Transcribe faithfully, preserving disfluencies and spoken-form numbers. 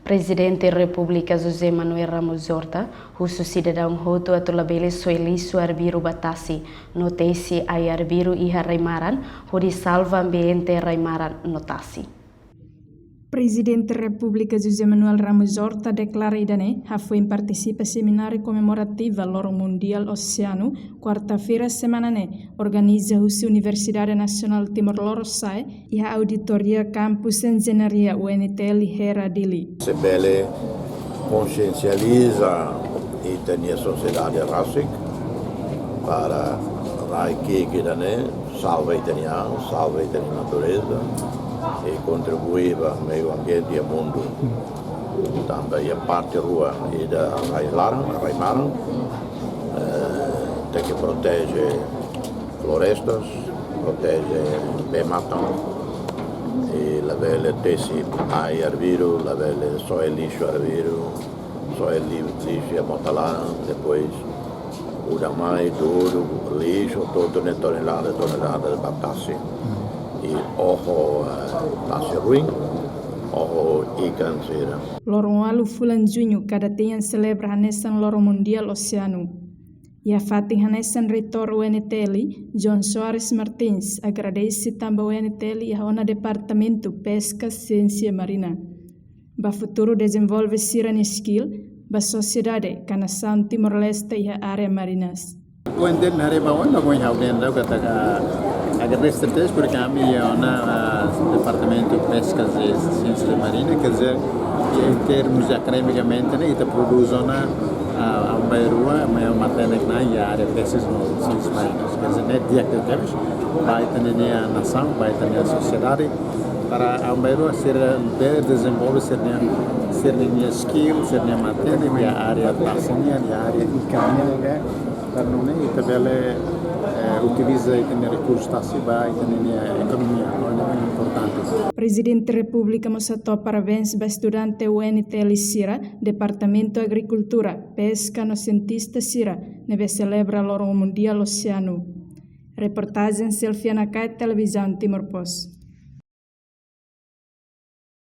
Prezidente Repúblika José Manuel Ramos Horta husu sidadaun hotu atu labele soe lixu arbiru ba tasi, no tesi ai arbiru iha rai-maran, hodi salva ambiente rai-maran no tasi. Prezidente Repúblika José Manuel Ramos Horta deklara ida-ne'e hafoin partisipa semináriu komemorativa Loron Mundiál Oseanu, kuarta-feira semana ne'e, organiza husi Universidade Nasionál Timor Lorosa'e, iha auditoria Kampus Enjeñaria U N T L Hera Dili. Se bele konsiensializa ita-nia sosiedade rasik para rai-ki'ik ida-ne'e salva ita-nia an, salva ita-nia natureza, i kontribui ba meiu ambiente iha mundu. Tanba iha parte rua, ida rai-laran, rai-maran, eh, tenke proteje florestas, proteje bee-matan, i labele tesi ai arbiru, labele soe lixu arbiru, soe li-, lixu iha mota laran, depois udan mai, dudu, lixu, hotu-hotu ne'e tonelada, tonelada ba tasi. I oho, eh, tasi ruin, oho ikan sira. Loron ualu fulan Juñu kada tinan selebra hanesan Loron Mundiál Oseanu. Iha fatin hanesan Reitór U N T L, João Soares Martins, agradese tanba U N T L iha ona Departamentu Peska Siénsia Marina. Ba futuru dezenvolve sira-nia skill ba sosiedade ka nasaun Timor-Leste iha área marinas. U N T L haree ba oin, ba oin ha'u dehan daudaun katak agradese tebes porke ami iha ona, ah, Departamentu Peska Siénsia Marina, quer dizer, em termos de academicamente, ne'e, ita prodús ona, ah, aban-bainrua, mai matenek ona iha área peska no siénsia marina. Quer dizer, ne'e di'ak tebes ba ita-nia nasaun, ba ita-nia sosiedade, para aban-bainrua sira bele dezenvolve sira-nia, sira-nia skill, sira-nia matenek iha área tasi nian, iha área ikan nian, eh, para nune'e ita bele, eh, utiliza ita-nia rekursu tasi ba ita-nia ekonomia, ne'e importante. Prezidente Repúblika mós hato'o parabéns ba estudante U N T L sira, Departamentu Agrikultura, Peska no sientista sira ne'ebé selebra Loron Mundiál Oseanu. Reportajen Selfiana Kai, Televizaun Timor Post.